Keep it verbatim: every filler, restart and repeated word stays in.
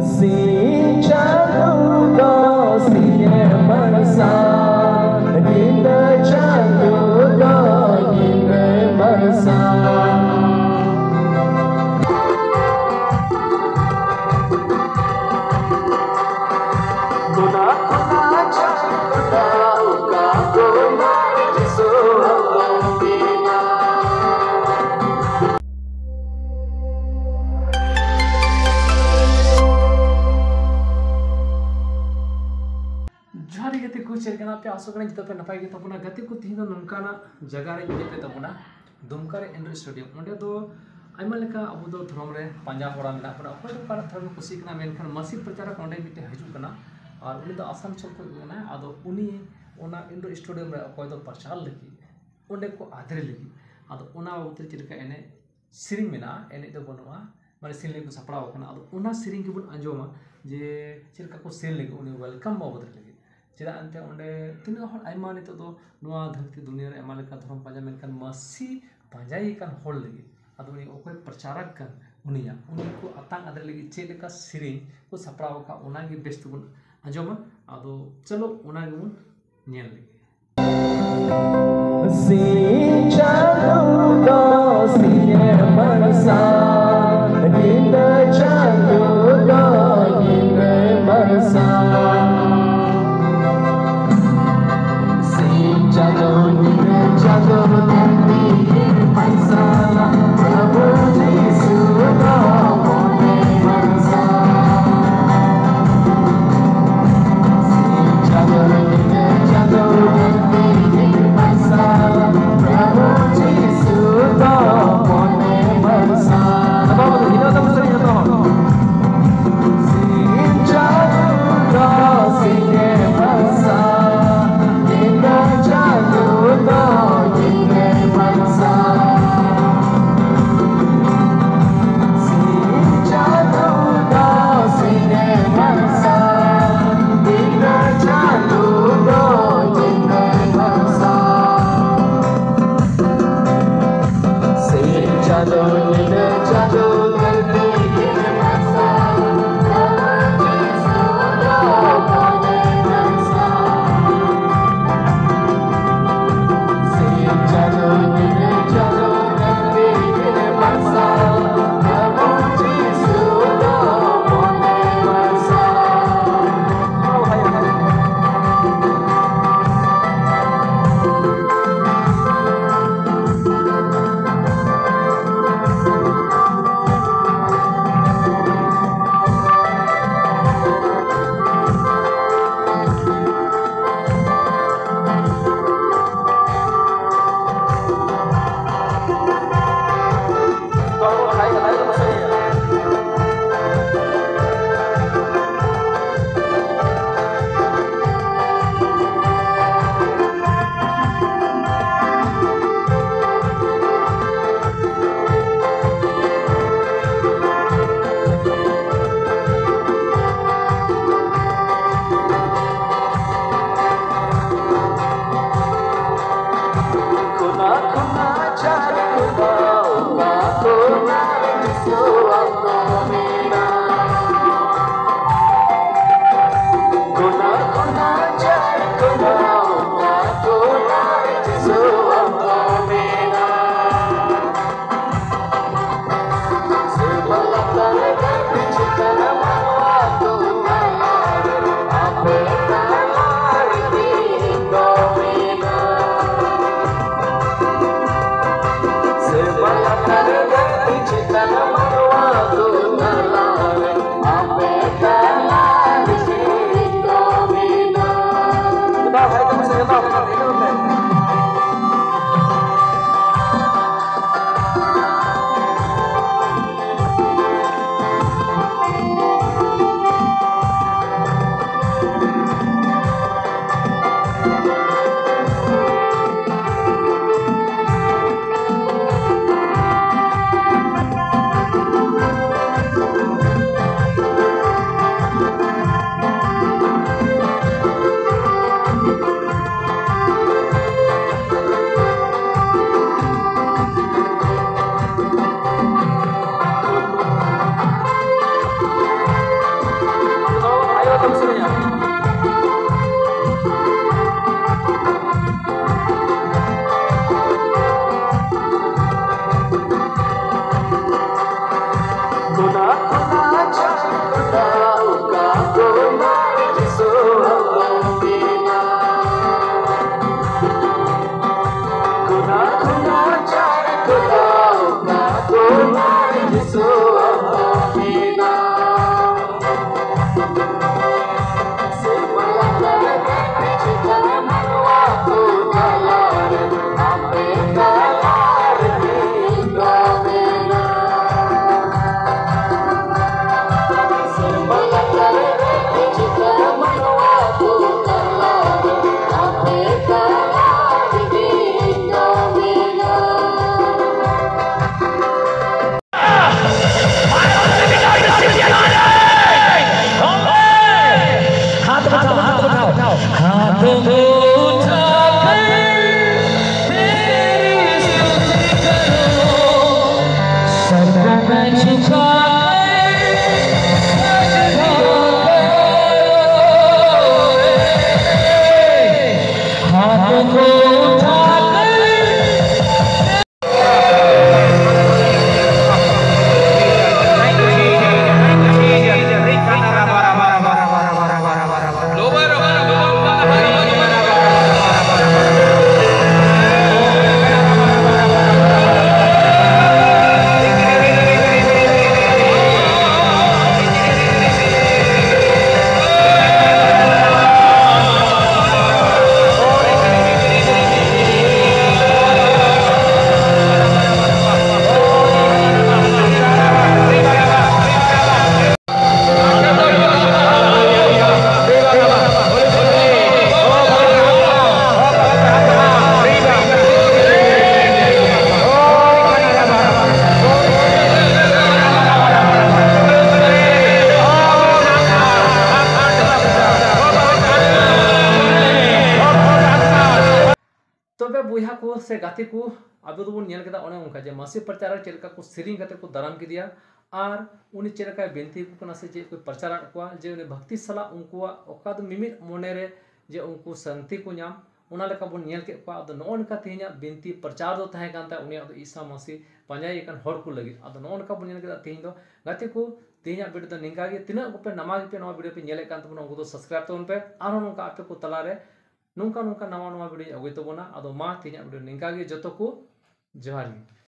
ᱥᱤᱧ ᱪᱟᱸᱫᱚ ᱫᱚ ᱥᱤᱧᱮ ᱢᱟᱨᱥᱟᱞ, ᱧᱤᱫᱟᱹ ᱪᱟᱸᱫᱚ ᱫᱚ ᱧᱤᱫᱟᱹᱭ ᱢᱟᱨᱥᱟᱞ᱾ ᱚᱱᱟ ᱚᱱᱟ ᱪᱟᱸᱫᱚ ᱫᱚ ᱚᱠᱟ ᱠᱚ ᱢᱟᱨᱥᱟᱞ ᱢᱮᱱᱟᱜᱼᱟ? ᱡᱚᱦᱟᱨ ᱜᱮ ᱜᱟᱛᱮ ᱠᱚ, ᱪᱮᱫ ᱞᱮᱠᱟ ᱢᱮᱱᱟᱜ ᱯᱮᱭᱟ? ᱟᱥᱚᱜ ᱠᱟᱹᱱᱟᱹᱧ ᱡᱚᱛᱚ ᱯᱮ ᱱᱟᱯᱟᱭ ᱜᱮ ᱛᱟᱵᱚᱱᱟ᱾ ᱜᱟᱛᱮ ᱠᱚ, ᱛᱤᱦᱤᱧ ᱫᱚ ᱱᱚᱝᱠᱟᱱᱟᱜ ᱡᱟᱭᱜᱟ ᱨᱮ ᱤᱫᱤ ᱯᱮ ᱛᱟᱵᱚᱱᱟ, ᱫᱩᱢᱠᱟ ᱨᱮ ᱤᱱᱰᱳᱨ ᱥᱴᱮᱰᱤᱭᱟᱢ᱾ ᱚᱸᱰᱮ ᱫᱚ ᱟᱭᱢᱟ ᱞᱮᱠᱟ ᱟᱵᱚ ᱫᱚ ᱫᱷᱚᱨᱚᱢ ᱨᱮ ᱯᱟᱸᱡᱟ ᱦᱚᱲᱟ ᱢᱮᱱᱟᱜ ᱵᱚᱱᱟ᱾ ᱚᱠᱚᱭ ᱫᱚ ᱚᱠᱟᱴᱟᱜ ᱫᱷᱚᱨᱚᱢ ᱮ ᱠᱩᱥᱤᱜ ᱠᱟᱱᱟ, ᱢᱮᱱᱠᱷᱟᱱ ᱢᱟᱹᱥᱤ ᱯᱨᱚᱪᱟᱨᱚᱠ ᱚᱸᱰᱮ ᱢᱤᱫᱴᱮᱱ ᱦᱤᱡᱩᱜ ᱠᱟᱱᱟ, ᱟᱨ ᱩᱱᱤ ᱫᱚ ᱟᱥᱟᱱᱥᱳᱞ ᱠᱷᱚᱱ ᱠᱟᱱᱟᱭ᱾ ᱟᱫᱚ ᱩᱱᱤ ᱚᱱᱟ ᱤᱱᱰᱳᱨ ᱥᱴᱮᱰᱤᱭᱟᱢ ᱨᱮ ᱚᱠᱚᱭ ᱫᱚ ᱯᱨᱚᱪᱟᱨ ᱞᱟᱹᱜᱤᱫ, ᱚᱸᱰᱮ ᱠᱚ ᱟᱫᱨᱮ ᱞᱟᱹᱜᱤᱫ᱾ ᱟᱫᱚ ᱚᱱᱟ ᱵᱟᱵᱚᱫ ᱨᱮ ᱪᱮᱫ ᱞᱮᱠᱟ ᱮᱱᱮᱡ ᱥᱮᱨᱮᱧ ᱢᱮᱱᱟᱜᱼᱟ, ᱮᱱᱮᱡ ᱫᱚ ᱵᱟᱹᱱᱩᱜᱼᱟ, ᱢᱟᱱᱮ ᱥᱮᱨᱮᱧ ᱞᱟᱹᱜᱤᱫ ᱠᱚ ᱥᱟᱯᱲᱟᱣ ᱟᱠᱟᱱᱟ᱾ ᱟᱫᱚ ᱚᱱᱟ ᱥᱮᱨᱮᱧ ᱜᱮᱵᱚᱱ ᱟᱸᱡᱚᱢᱟ ᱡᱮ ᱪᱮᱫ ᱞᱮᱠᱟ ᱠᱚ ᱥᱮᱨᱮᱧ ᱞᱟᱹᱜᱤᱫ ᱩᱱᱤ ᱣᱮᱞᱠᱟᱢ ᱵᱟᱵᱚᱫ ᱨᱮ ᱞᱟᱹᱜᱤᱫ᱾ ᱪᱮᱫᱟᱜ ᱮᱱᱛᱮ ᱚᱸᱰᱮ ᱛᱤᱱᱟᱹᱜ ᱦᱚᱲ, ᱟᱭᱢᱟ ᱱᱤᱛᱚᱜ ᱫᱚ ᱱᱚᱣᱟ ᱫᱷᱟᱹᱨᱛᱤ ᱫᱩᱱᱤᱭᱟᱹ ᱨᱮ ᱟᱭᱢᱟ ᱞᱮᱠᱟ ᱫᱷᱚᱨᱚᱢ ᱯᱟᱸᱡᱟ, ᱢᱮᱱᱠᱷᱟᱱ ᱢᱟᱹᱥᱤ ᱯᱟᱸᱡᱟᱭᱮ ᱠᱟᱱ ᱦᱚᱲ ᱞᱟᱹᱜᱤᱫ, ᱟᱫᱚ ᱩᱱᱤ ᱚᱠᱚᱭ ᱯᱨᱚᱪᱟᱨᱚᱠ ᱠᱟᱱ ᱩᱱᱤᱭᱟᱜ, ᱩᱱᱤ ᱠᱚ ᱟᱛᱟᱝ ᱟᱫᱮᱨ ᱞᱟᱹᱜᱤᱫ ᱪᱮᱫ ᱞᱮᱠᱟ ᱥᱮᱨᱮᱧ ᱠᱚ ᱥᱟᱯᱲᱟᱣ ᱟᱠᱟᱫ, ᱚᱱᱟᱜᱮ ᱵᱮᱥ ᱛᱮᱵᱚᱱ ᱟᱸᱡᱚᱢᱟ᱾ ᱟᱫᱚ ᱪᱚᱞᱚ ᱚᱱᱟ ᱜᱮᱵᱚᱱ ᱧᱮᱞ ᱞᱮᱜᱮ᱾ ᱥᱤᱧ ᱪᱟᱸᱫᱚ ᱫᱚ ᱥᱤᱧᱮ ᱢᱟᱨᱥᱟᱞ, ᱧᱤᱫᱟᱹ ᱪᱟᱸᱫᱚ ᱫᱚ ᱧᱤᱫᱟᱹᱭ ᱢᱟᱨᱥᱟᱞ᱾ ᱥᱤᱧ ᱪᱟᱸᱫᱚ ᱧᱤᱫᱟᱹ ᱪᱟᱸᱫᱚ ᱫᱷᱟᱹᱨᱛᱤ ᱜᱮ ᱢᱟᱨᱥᱟᱞᱟ, ᱯᱨᱚᱵᱷᱩ ᱡᱤᱥᱩ ᱫᱚ ᱢᱚᱱᱮ ᱢᱟᱨᱥᱟᱞ᱾ ᱥᱮ ᱜᱟᱛᱮ ᱠᱚ, ᱟᱵᱚ ᱫᱚᱵᱚᱱ ᱧᱮᱞ ᱠᱮᱫᱟ ᱚᱱᱮ ᱚᱱᱠᱟ ᱡᱮ ᱢᱟᱹᱥᱤ ᱯᱨᱚᱪᱟᱨᱚᱠ ᱪᱮᱫ ᱞᱮᱠᱟ ᱠᱚ ᱥᱮᱨᱮᱧ ᱠᱟᱛᱮ ᱠᱚ ᱫᱟᱨᱟᱢ ᱠᱮᱫᱮᱭᱟ, ᱟᱨ ᱩᱱᱤ ᱪᱮᱫ ᱞᱮᱠᱟᱭ ᱵᱤᱱᱛᱤ ᱟᱠᱚ ᱠᱟᱱᱟ ᱥᱮ ᱪᱮᱫ ᱠᱚ ᱯᱨᱚᱪᱟᱨᱟᱫ ᱠᱚᱣᱟ, ᱡᱮ ᱩᱱᱤ ᱵᱷᱚᱠᱛᱤ ᱥᱟᱞᱟᱜ ᱩᱱᱠᱩᱣᱟᱜ ᱚᱠᱟ ᱫᱚ ᱢᱤᱢᱤᱫ ᱢᱚᱱᱮ ᱨᱮ ᱡᱮ ᱩᱱᱠᱩ ᱥᱟᱱᱛᱤ ᱠᱚ ᱧᱟᱢ, ᱚᱱᱟ ᱞᱮᱠᱟ ᱵᱚᱱ ᱧᱮᱞ ᱠᱮᱫ ᱠᱚᱣᱟ᱾ ᱟᱫᱚ ᱱᱚᱜᱼᱚ ᱱᱚᱝᱠᱟ ᱛᱮᱦᱮᱧᱟᱜ ᱵᱤᱱᱛᱤ ᱯᱨᱚᱪᱟᱨ ᱫᱚ ᱛᱟᱦᱮᱸ ᱠᱟᱱ ᱛᱟᱭᱟ ᱩᱱᱤᱭᱟᱜ ᱫᱚ ᱤᱥᱟ ᱢᱟᱹᱥᱤ ᱯᱟᱸᱡᱟᱭᱮ ᱠᱟᱱ ᱦᱚᱲ ᱠᱚ ᱞᱟᱹᱜᱤᱫ᱾ ᱟᱫᱚ ᱱᱚᱜᱼᱚ ᱱᱚᱝᱠᱟ ᱵᱚᱱ ᱧᱮᱞ ᱠᱮᱫᱟ ᱛᱮᱦᱮᱧ ᱫᱚ᱾ ᱜᱟᱛᱮ ᱠᱚ, ᱛᱮᱦᱮᱧᱟᱜ ᱵᱷᱤᱰᱤᱭᱳ ᱫᱚ ᱱᱤᱝᱠᱟ ᱜᱮ᱾ ᱛᱤᱱᱟᱹᱜ ᱠᱚᱯᱮ ᱱᱟᱣᱟ ᱜᱮᱯᱮ ᱱᱚᱣᱟ ᱵᱷᱤᱰᱤᱭᱳ ᱯᱮ ᱧᱮᱞᱮᱫ ᱠᱟᱱ ᱛᱟᱵᱚᱱᱟ, ᱩᱱᱠᱩ ᱫᱚ ᱥᱟᱵᱥᱠᱨᱟᱭᱤᱵ ᱛᱟᱵᱚᱱ ᱯᱮ᱾ ᱟᱨᱦᱚᱸ ᱱᱚᱝᱠᱟ ᱟᱯᱮ ᱠᱚ ᱛᱟᱞᱟᱨᱮ ᱱᱚᱝᱠᱟ ᱱᱚᱝᱠᱟ ᱱᱟᱣᱟ ᱱᱟᱣᱟ ᱵᱷᱤᱰᱤᱭᱳᱧ ᱟᱹᱜᱩᱭ ᱛᱟᱵᱚᱱᱟ᱾ ᱟᱫᱚ ᱢᱟ ᱛᱮᱦᱮᱧᱟᱜ ᱵᱷᱤᱰᱤᱭᱳ ᱱᱤᱝᱠᱟ ᱜᱮ᱾ ᱡᱚᱛᱚ ᱠᱚ ᱡᱚᱦᱟᱨ ᱜᱮ᱾